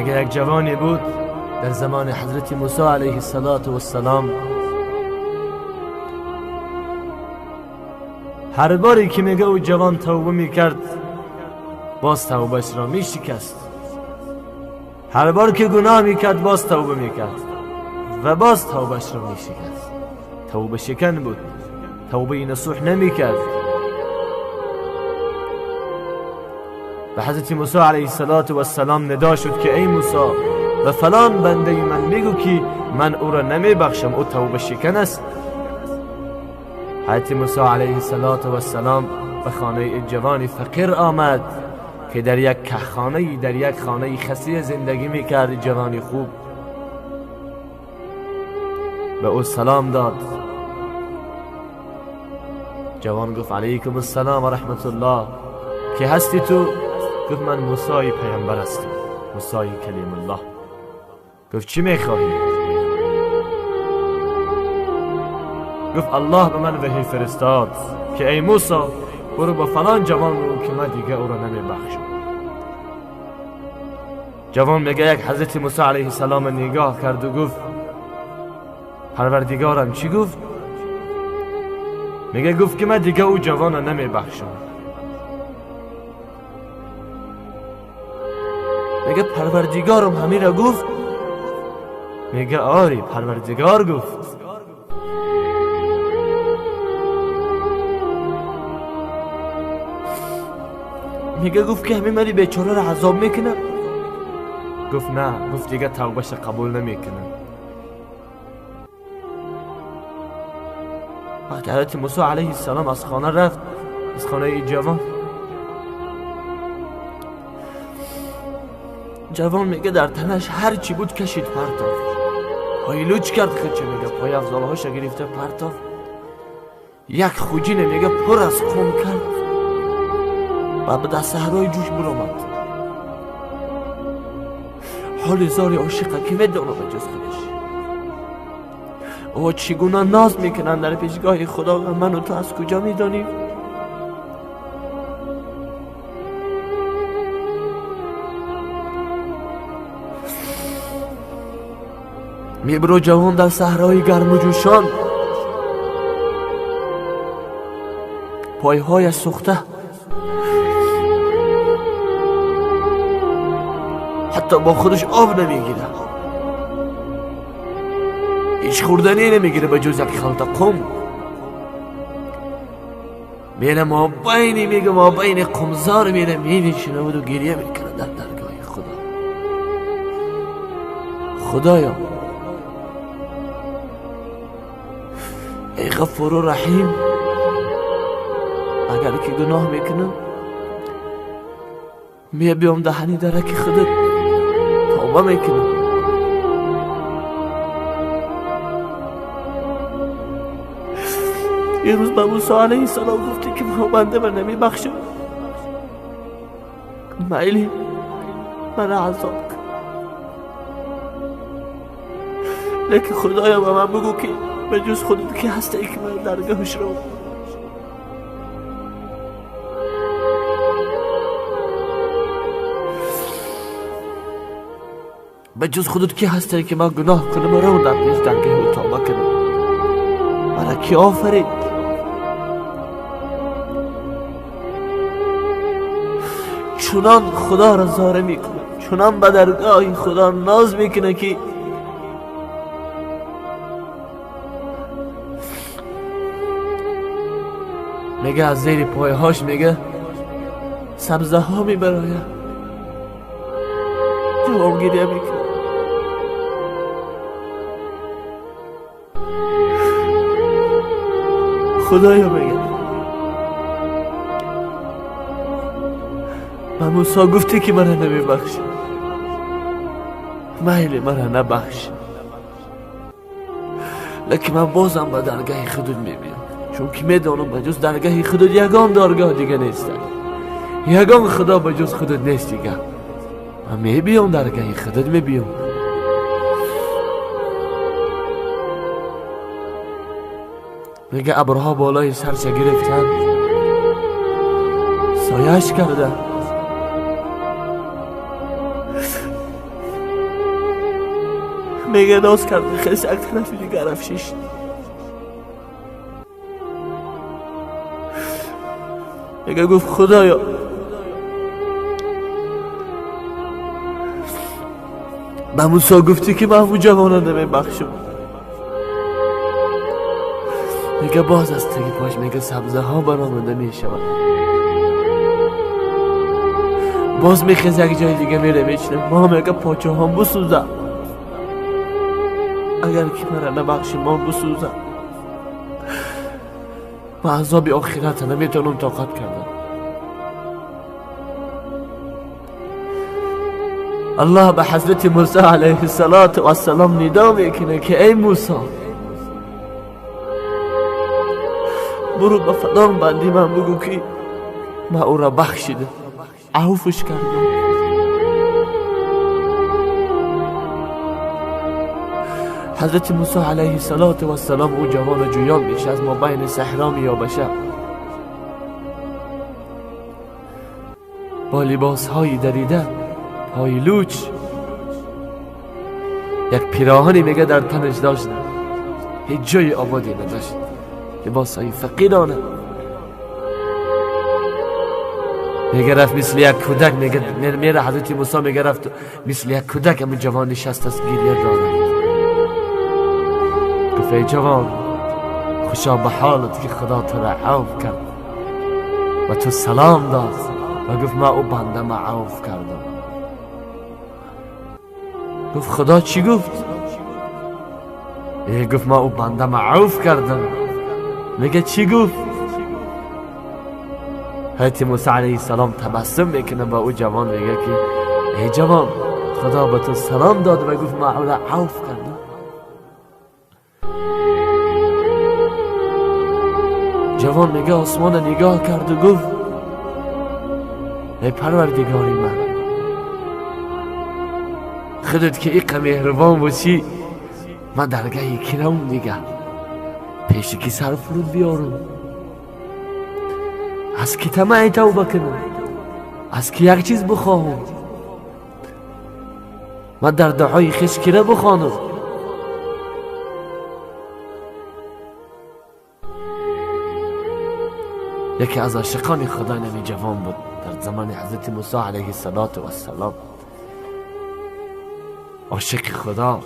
میگه یک جوانی بود در زمان حضرت موسی علیه السلام. هر باری که میگه او جوان توبه میکرد باز توبهش را میشکست. هر بار که گناه میکرد باز توبه میکرد و باز توبهش را میشکست. توبه شکن بود، توبه نصوح نمیکرد. به حضرت موسی علیه السلام ندا شد که ای موسی، به فلان بنده من میگو که من او را نمیبخشم، او توبه شکن است. حضرت موسی علیه السلام به خانه جوانی فقیر آمد که در یک خانه، در یک خانه خسی زندگی میکرد. جوانی خوب به او سلام داد. جوان گفت علیکم السلام و رحمت الله، که هستی تو؟ گفت من موسی پیامبر هستم، موسی کلیم الله. گفت چی میخواهی؟ گفت الله به من وحی فرستاد که ای موسی برو با فلان جوان رو که من دیگه او را نمیبخشم. جوان میگه یک حضرت موسی علیه السلام نگاه کرد و گفت پروردگارم چی گفت؟ میگه گفت که من دیگه او جوان را نمیبخشم. میگه پروردگارم همین را گفت؟ میگه آری پروردگار گفت. میگه گفت که همین منی بیچاره را عذاب میکنه؟ گفت نه، گفت دیگه توبهش قبول نمیکنه. وقتی حضرت موسی علیه السلام از خانه رفت، از خانه جوان، جوان میگه در تنش هر چی بود کشید پرتاف، پای لوچ کرد خودش، میگه پای افضالهاش گرفته پرتاف، یک خوجینه میگه پر از خون کرد و به دست صحرای جوش برآمد. حال زار عاشقه که میدانه به جز خودش او چگونه ناز میکنن در پیشگاه خدا، و من و تو از کجا میدانیم؟ میبرو جوان در صحرای گرم و جوشان، پایهای سوخته، حتی با خودش آب نمیگیره، هیچ خوردنی نمیگیره به جز یک خلطه قم. میره ما بینی، میگه ما بین قمزار میره مینشینه و گریه میکنه در درگاه خدا. خدایا ای غفور و رحیم، اگر که گناه میکنم می بیام دهنی درک خودت توبه میکنم. یه روز به موسی علیه السلام گفتی که بنده من نمیبخشم، میلی من عذاب کن، لیکن خدایا به من بگو که به جز خودت که هستی که من درگاهش رو به جز خودت که هستی که من گناه کنم رو در پیش درگاه توبه کنم. مرا کی آفرید؟ چنان خدا را زاره میکنه، چنان به درگاه خدا ناز میکنه که میگه از زیر پایهاش میگه سبزه ها میبراید. جواب گریه میکنه. خدایا میگه به موسی گفتی که مرا نمیبخشی، میل مرا نبخش، لیکن من بازم به درگاه خودت میبینم، چون که میدانم به جز درگاه خودت یگان درگاه دیگه نیست، یگان خدا به جز خودت نیست دیگه. من میبینم درگاه خودت میبینم. میگه ابرها بالای سرش گرفتن، سایش کرده. میگه ناز کرد خیلی یک طرف دیگه رفت شیشت. میگه گفت خدایا به موسی گفتی که من اون جوانه نمیبخشم. میگه باز از تگی پاش میگه سبزه ها برآمده میشود. باز میخیز یک جای دیگه میره میچنه. ما میگه پاچه هم بسوزم، اگر که مرا نبخشی ما بسوزم، ما عذاب آخرت نمیتونم طاقت کردم. الله به حضرت موسی علیه السلام ندا میکنه که ای موسی برو به فلان بندی من بگو که من او را بخشیدم، عفوش کردم. حضرت موسی علیه السلام او جوان جویان میشه، از ما بین صحرا میابشه، با لباس های دریده، پای لوچ، یک پیراهنی میگه در تنش داشت، هیچ جای آبادی نداشت، لباس های فقیرانه. میگه رفت مثل یک کودک، میگه میره حضرت موسی میگه رفت مثل یک کودک همون جوان نشست از گریه داره. گفت ای جوان خوشا به حالت که خدا تو را عفو کرد و تو سلام داد و گفت ما او بنده ما عفو کردم. گفت خدا چی گفت؟ گفت ما او بنده ما عفو کردم. میگه چی گفت؟ حضرت موسی علیه السلام تبسم میکنه با او جوان، میگه که ای جوان خدا به تو سلام داد و گفت ما او را عفو کردم. جوان میگه آسمان نگاه کرد و گفت ای پروردگاری من، خودت که ایقه مهربان باشی، من درگاه کرم دیگه پیش کی سر فرود بیارم، از کی طمع توبه کنم، از کی یک چیز بخواهم، من در دعای خویش کی را بخوانم. یکی از عاشقان خدا نمی جوان بود در زمان حضرت موسی علیه السلام، عاشق خدا.